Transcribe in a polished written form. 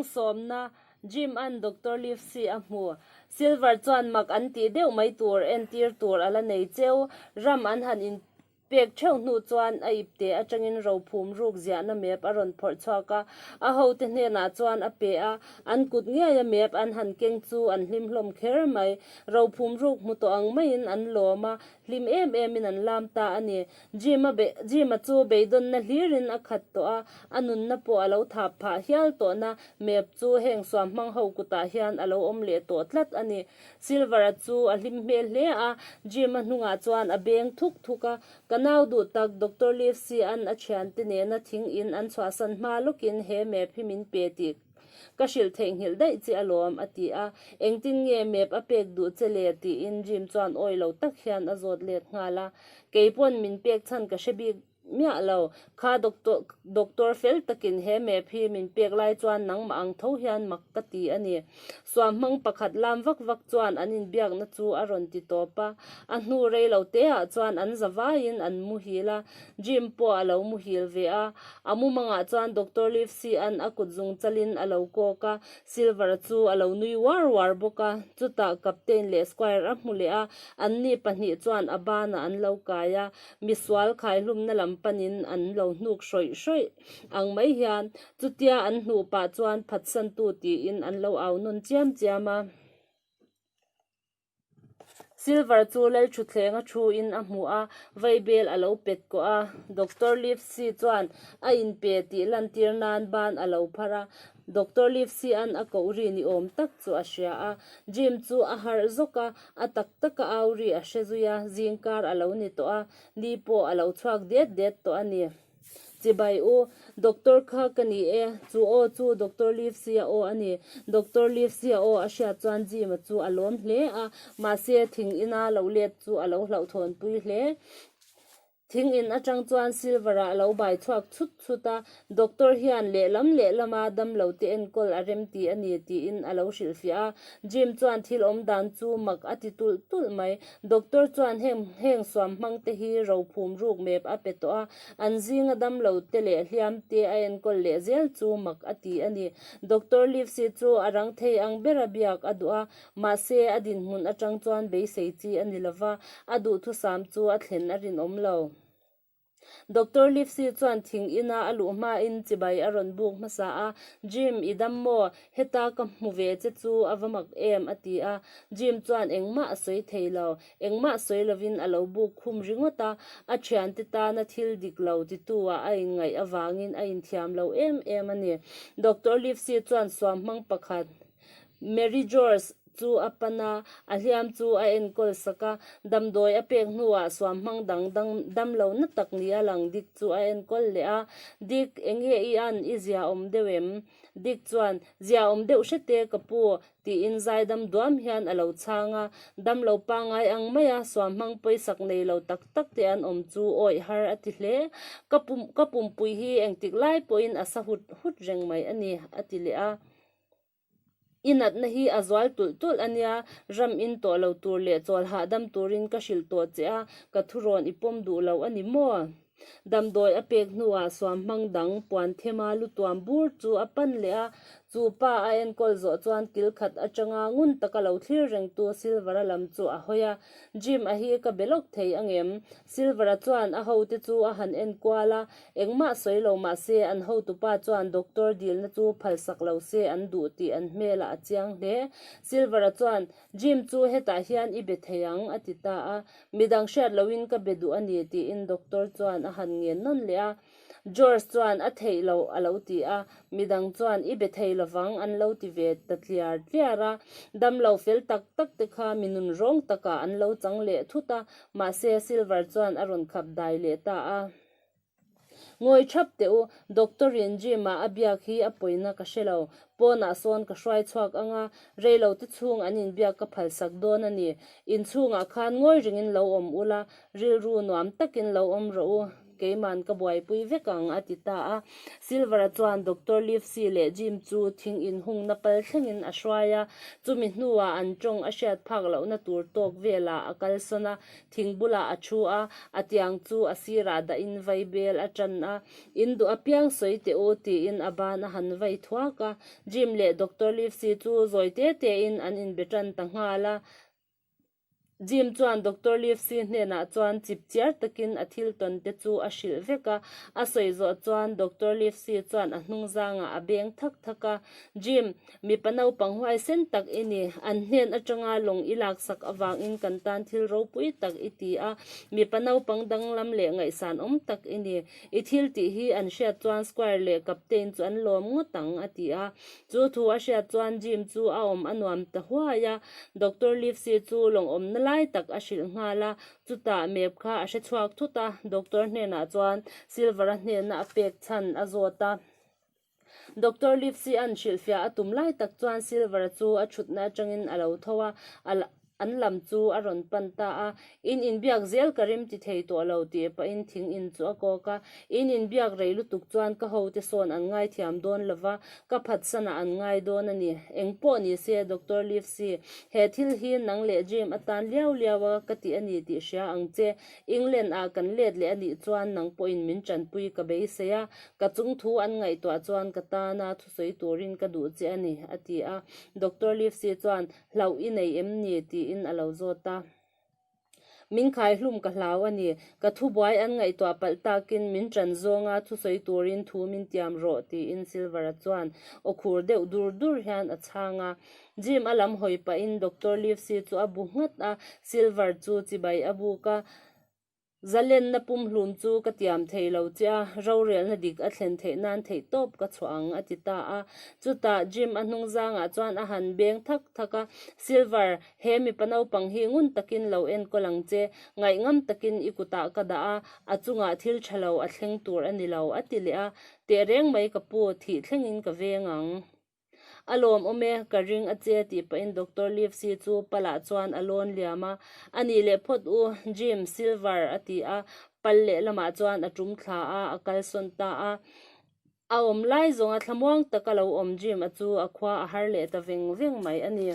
Bung sawmna, Jim an Doctor Livesey a hmu. Silver chuan mak an tih deuh mai tur entir tur a la nei cheu. Ram an han in pek theuh hnu chuan a ipte atangin rophum ruk ziahna map a rawn phawrh chhuak a, a hote hnenah chuan a pe a, an kut ngeia map an han keng chu an hlim hlawm kher mai. Rophum ruk hmu tawh ang maiin an lawm a, hlim em emin an lam ta a ni. Jim-a Jim-a chu beidawnna hlirin a khat tawh a, a nunna pawh a lo thap phah hial tawhna map chu heng suam hmang ho kutah hian a lo awm leh tawh tlat a ni. Silver-a chu a hlim hmel hle a, Jim-a hnungah chuan a beng thuk thuk a, Ka nau duh tak Doctor Livesey-a'n a thiante nena thing in an chhuahsan hma lawkin he map hi min pe tih Ka hrilh theihnghilh daih che alawm, a ti a. Engtin nge map a pek duh che le? tiin Jim chuan awi lo tak hian a zawt let nghal a. Kei pawn min pek chhan ka hre bik miah lo. Kha doctor doctor fel takin he map hi min pek lai chuan nangmah ang tho hian mak ka ti a ni. Suamhmang pakhat lam vak vak chuan an inbiakna chu a rawn ti tawp a. A hnu rei lo teah chuan an za vaiin an muhil a. Jim pawh a lo muhil ve a, a mumangah chuan Doctor Livesey-a'n a kut zung chalin a lo kawk a, Silver-a chu a lo nui uar uar bawk a. Chutah Captain leh Squire a hmu leh a, anni pahnih chuan a banah an lo kai a, misual khaihlumna lam panin an lo hnuk hrawih hrawih ang mai hian chutia an hnuh pah chuan phatsantu tiin an lo au nawn chiam chiam a. Silver chu Lalthuthleng a thu in a hmu a, vaibel a lo pet kawh a. Doctor Livesey chuan a inpe tih lantir nan ban a lo phar a, Doctor Livesey-a'n a koh ri ni awm tak chu a hria a. Jim chu a harh zawk a, a tak taka au ri a hre zui a, zingkar a lo ni tawh a, ni pawh a lo chhuak det det tawh a ni. Chibai u, Doctor kha ka ni e, chu aw chu Doctor Livesey-a aw a ni. Doctor Livesey-a aw a hriat chuan Jim-a chu a lawm hle a, mahse thing ina lo let chu a lo hlauhthawnpui hle. Thing in atang chuan Silver-a a lo bai chhuak chhut chhut a, Doctor hian lehlam lehlama damlo te enkawl a rem ti a ni tiin a lo hrilhfiah a. Jim chuan thil awm dan chu mak a ti tulh tulh mai. Doctor chuan heng heng suam hmang te hi rophum ruk mep a pe tawh a, an zinga damlo te leh hliam te a enkawl leh zel chu mak a ti a ni. Doctor Livesey chu a rang thei ang bera biak a duh a, mahse a dinhmun atang chuan beisei chi a ni lova, a duhthusam chu a thlen a rinawm lo. Doctor Livesey chuan thing ina a luh hmain chibai a rawn buk hmasa a, Jim, i dam maw? Heta ka hmu ve che chu a va mak em? a ti a. Jim chuan engmah a sawi thei lo. Engmah sawi lovin a lo buk khum ringawt a, a thiante tana thil dik lo titu-ah a inngaih avangin a inthiam lo em em a ni. Doctor Livesey chuan suamhmang pakhat, Mary George, chu a pan a, a hliam chu a enkawl sak a, damdawi a pek hnuah suamhmang dang dang damlo na tak nia lang Dick chu a enkawl leh a, Dick, enge i an, i zia awm deuh em? Dick chuan, Zia awm deuh hrete ka pu, tiin zaidam duam hian a lo chhang a, damlo pangngai ang maia suamhmang pawisak nei lo tak tak te an awm chu awih har a ti hle. Ka pum ka pumpui hi engtik lai pawhin a sa hut hut reng mai a ni, a ti leh a. I natna hi a zual tulh tulh a nia, ram in tawh lo tur leh chawl hahdam turin ka hrilh tawh che a, ka thurawn i pawm duh lo a ni maw? Damdawi a pek hnuah suam hmang dang puan thema lu tuam bur chu a pan leh a, chu pa a enkawl zawh chuan kil khat atanga ngun taka lo thlir rengtu Silver-a lam chu a hawi a, Jim a hi ka be lawk thei angem? Silver-a chuan a hote chu a han enkual a, Engmah sawi lo mah se an hotupa chuan doctor dilna chu phalsak lo se an duh tih an hmelah a chiang hle. Silver-a chuan, Jim chu hetah hian i be thei ang, a ti ta a. Midang hriat loin ka be duh a ni, tiin doctor chuan a han ngen nawn leh a. George chuan, A theih loh, a lo ti a. Midang chuan, I be thei lovang, an lo ti ve ta tliar tliar a. Damlo fel tak tak te kha mi nun rawng takah an lo chang leh thut a, mahse Silver chuan a rawn khap dai leh ta a. Ngawi thap teh u, Doctor in gym ah a biak hi a pawina ka hre lo, pawnah sawn ka hruai chhuak ang a, reilo te chhung an inbiak ka phalsak dawn a ni. Inchhungah khan ngawi ringin lo awm ula, rilru nuam takin lo awm rawh u. keiman ka buaipui vek ang, a ti ta a. Silver-a chuan Doctor Livesey leh Jim chu thing inhungna pal thlengin a hruai a, chumi hnuah an tawng a hriat phak lohna tur tawk velah a kalsawn a, thing bulah a thu a, a tiang chu a sirah dahin vaibel a tan a. In duh apiang sawi teh u, tiin a ban a han vai thuak a. Jim leh Doctor Livesey chu zawi te tein an inbe tan ta nghal a. Jim chuan Doctor Livesey hnenah chuan chip chiar takin a thil tawn te chu a hrilh vek a. A sawi zawh chuan Doctor Livesey chuan a hnung zangah a beng thak thak a. Jim, mipa naupang huaisen tak i ni. An hnen atanga lawng i laksak avangin kan tan thil ropui tak i ti a. Mipa naupang danglam leh ngaihsan awm tak i ni. I thil tih hi an hriat chuan Squire leh Captain chu an lawm ngawt ang, a ti a. Chu thu a hriat chuan Jim chu a awm a nuam ta huai a. Doctor Livesey chu lawngawmna lai tak a hrilh nghal a. Chutah map kha a hre chhuak thut a, Doctor hnenah chuan Silver-a hnena a pek chhan a zawt a. Doctor Livesey-a'n hrilhfiah a tum lai tak chuan Silver-a chu a thutna atangin a lo tho a, a an lam chu a rawn pan ta a. In inbiak zel ka rim ti thei tawh lo tih pahin thing in chu a kawk a. In inbiak rei lutuk chuan ka hote sawn an ngaithiam dawn lo va, ka phatsanah an ngai dawn a ni. Eng pawh ni se, Doctor Livesey, he thil hi nang leh Jim atan liau liau a ka ti a ni tih hria ang che. England ah kan let leh a nih chuan nang pawhin min tanpui ka beisei a, ka chung thu an ngaihtuah chuan ka tana thusawi turin ka duh che a ni, a ti a. Doctor Livesey chuan, Hlauh i nei em ni? tiin a lo zawt a. Min khai hlum ka hlau a ni. Ka thubuai an ngaihtuah palh takin min tan zawnga thusawi turin thu min tiam rawh, tiin Silver-a chuan aw khur deuh dur dur hian a chhang a. Jim a lam hawi pahin Doctor Livesey chu a bu nghat a, Silver chu chibai a buk a. Zalenna pumhlum chu ka tiam thei lo che a, rorelna dik a thlen theih nan theih tawp ka chhuah ang, a ti ta a. Chutah Jim a hnung zangah chuan a han beng thak thak a, Silver, he mipa naupang hi ngun takin lo enkawl ang che, ngaihngam takin i kutah ka dah a, a chungah thil tha lo a thleng tur a ni lo, a ti leh a. Tehreng mai ka pu, thih thlengin ka veng ang. A lawmawm e, ka ring a che tih pahin Doctor Livesey chu palah chuan a lawn liam a. A nih leh phawt u, Jim, Silver a ti a, pal lehlamah chuan a tum thla a, a kalsawn ta a. A awm lai zawnga thlamuang taka lo awm Jim a chu a khua a har leh ta veng veng mai a ni.